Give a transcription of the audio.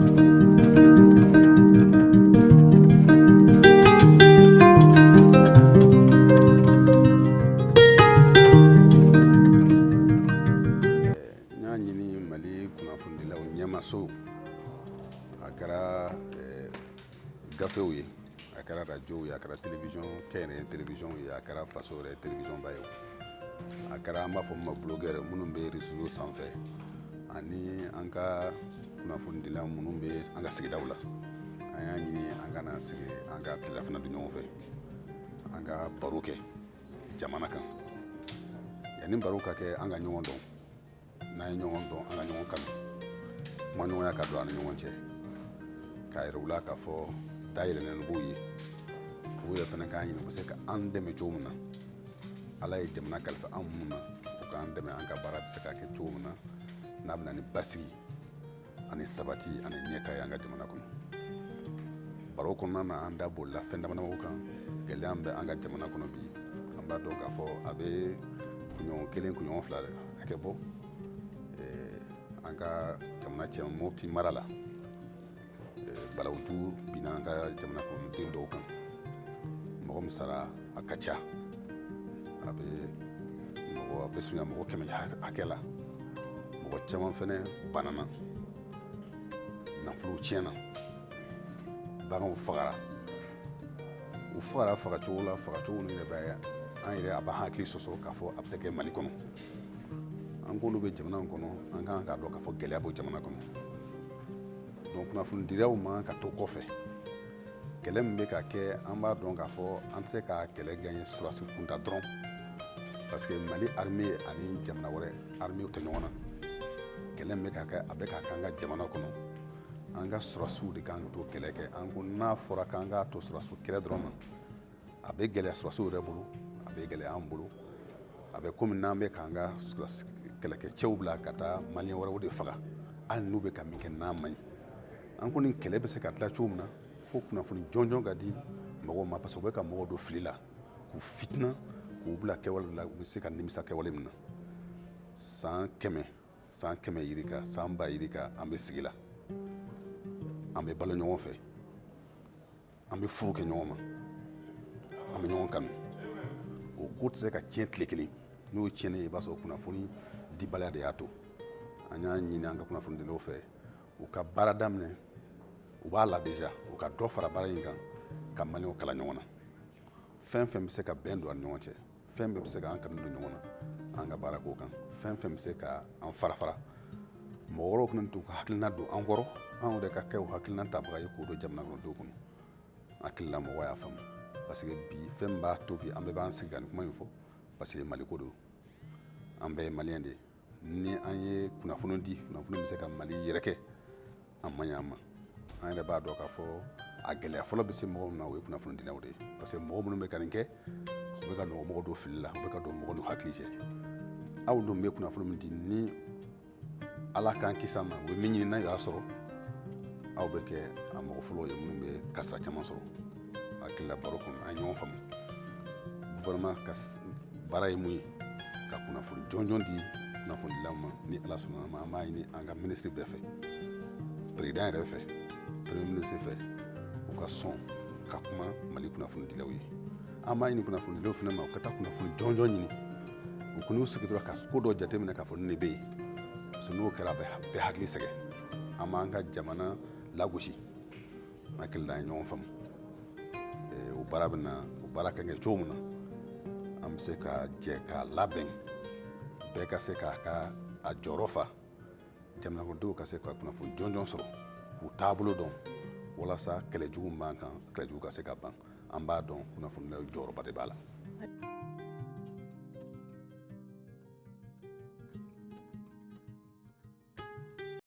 N y'a ɲini Mali kunnafonidilaw ɲɛmaso, a kɛra gafew ye, a kɛra radio ye, a kɛra télévision, kɛnyɛrɛye télévision ye, a kɛra faso yɛrɛ télévision ba ye, a kɛra an b'a fɔ min ma blogueur minnu bɛ réseau sanfɛ, ani an ka kunnafonidila minnu bɛ an ka sigidaw la, an y'a ɲini an ka na sigi, an ka tilelafana dun ɲɔgɔn fɛ, an ka baro kɛ jamana kan. Yanni baro ka kɛ, an ka ɲɔgɔn dɔn. N'an ye ɲɔgɔn dɔn, an ka ɲɔgɔn kanu, kumaɲɔgɔnya ka don an ni ɲɔgɔn cɛ, k'a yira u la k'a fɔ da yɛlɛlen b'u ye, u yɛrɛ fana k'an ɲini u bɛ se ka an dɛmɛ cogo min na. Ala ye jamana kalifa an minnu na, u k'an dɛmɛ an ka baara bɛ se ka kɛ cogo min na, n'a bɛ na ni basigi ani sabati ani ɲɛtaa ye an ka jamana kɔnɔ. Baro kɔnɔna na, an da bolila fɛn dama damaw kan. Gɛlɛya bɛ an ka jamana kɔnɔ bi, an b'a dɔn k'a fɔ a bɛ kunɲɔgɔn kelen, kunɲɔgɔn fila hakɛ bɔ, an ka jamana cɛ Mopti mara la, balawuju binna an ka jamana kɔnɔden dɔw kan. Mɔgɔ min sara, a ka ca, a bɛ mɔgɔ a bɛ surunya mɔgɔ 100 hakɛ la. Mɔgɔ caman fɛnɛ banana, nafolow tiɲɛna, baganw fagara. U fagara fagacogo la, fagacogo min yɛrɛ bɛ an yɛrɛ, a b'an hakili sɔsɔ k'a fɔ a bɛ se kɛ Mali kɔnɔ. An k'olu bɛ jamana in kɔnɔ, an kan k'a dɔn k'a fɔ gɛlɛya b'o jamana kɔnɔ. Donc kunnafonidilaw man ka to kɔfɛ. Kɛlɛ min bɛ ka kɛ, an b'a dɔn k'a fɔ an tɛ se ka kɛlɛ gagner sɔrɔdasi kunda dɔrɔn, parce que Mali armée ani jamana wɛrɛ armée tɛ ɲɔgɔn na. Kɛlɛ min bɛ ka kɛ, a bɛ ka kɛ an ka jamana kɔnɔ, an ka sɔrɔdasiw de kan ka to kɛlɛ kɛ. An ko n'a fɔra k'an k'a to sɔrɔdasiw kɛlɛ dɔrɔn ma, a bɛ gɛlɛya sɔrɔdasiw yɛrɛ bolo, a bɛ gɛlɛya an bolo. A bɛ komi n'an bɛ k'an ka kɛlɛkɛcɛw bila ka taa maliyɛn wɛrɛw de faga, hali n'u bɛ ka min kɛ n'a man ɲi. An ko nin kɛlɛ bɛ se ka tila cogo min na, fo kunnafoni jɔnjɔn ka di mɔgɔw ma, parce que u bɛ ka mɔgɔw don fili la, k'u fitina, k'u bila kɛwale la, u bɛ se ka nimisa kɛwale min na. San 100, san 100 yirika, san ba yirika, an bɛ sigi la, an bɛ balo ɲɔgɔn fɛ, an bɛ furu kɛ ɲɔgɔn ma, an bɛ ɲɔgɔn kanu. O ko tɛ se ka tiɲɛ tile kelen. N'o ye tiɲɛni ye, i b'a sɔrɔ kunnafoni dibaliya de y'a to. An y'a ɲini an ka kunnafonidilaw fɛ, u ka baara daminɛ, u b'a la déjà, u ka dɔ fara baara in kan, ka maliyɛnw kala ɲɔgɔn na. Fɛn fɛn bɛ se ka bɛn don an ni ɲɔgɔn cɛ, fɛn bɛɛ bɛ se k'an kanu don ɲɔgɔn na, an ka baara k'o kan. Fɛn fɛn bɛ se ka an fara fara, mɔgɔ wɛrɛw kana t'u ka hakilina don an kɔrɔ, anw yɛrɛ ka kɛ o hakilina tabaga ye k'o don jamana kɔnɔdenw kɔnɔ. Hakilila mɔgɔ y'a faamu, parce que bi fɛn min b'a to bi an bɛɛ b'an sigi ka nin kuma in fɔ, parce que Mali ko don, an bɛɛ ye maliyɛn de ye. Ni an ye kunnafoni di, kunnafoni bɛ se ka Mali yɛrɛ kɛ, a man ɲi an ma. An yɛrɛ b'a dɔn k'a fɔ a gɛlɛya fɔlɔ bɛ se mɔgɔ min na, o ye kunnafonidilaw de ye, parce que mɔgɔ minnu bɛ ka nin kɛ, u bɛ ka don mɔgɔw don fili la, u bɛ ka don mɔgɔw n'u hakili cɛ. Aw dun bɛ kunnafoni min di, ni Ala k'an kisi a ma, u bɛ min ɲini n'a y'a sɔrɔ, aw bɛ kɛ a mɔgɔ fɔlɔ ye minnu bɛ kasara caman sɔrɔ. Hakili la, baro kɔnɔ, an ye ɲɔgɔn faamu. Gouvernement ka baara ye mun ye? Ka kunnafoni jɔnjɔn di kunnafonidilaw ma. Ni Ala sɔnna ma, an b'a ɲini an ka minisiri bɛɛ fɛ, président yɛrɛ fɛ, premier ministre fɛ, u ka sɔn ka kuma Mali kunnafonidilaw ye. An b'a ɲini kunnafonidilaw fana ma, u ka taa kunnafoni jɔnjɔn ɲini. U kan'u sigi dɔrɔn ka ko dɔ jateminɛ k'a fɔ nin de bɛ yen, parce que n'o kɛra, a bɛ bɛɛ hakili sɛgɛn, an b'an ka jamana lagosi. Hakili la, an ye ɲɔgɔn faamu. O baara bɛ na, o baara kan kɛ cogo min na, an bɛ se ka jɛ k'a labɛn, bɛɛ ka se k'a ka a jɔyɔrɔ fa, jamanadenw ka se ka kunnafoni jɔnjɔn sɔrɔ, k'u taabolo dɔn, walasa kɛlɛjugu min b'an kan, kɛlɛjugu ka se ka ban. An b'a dɔn kunnafonidilaw jɔyɔrɔba de b'a la.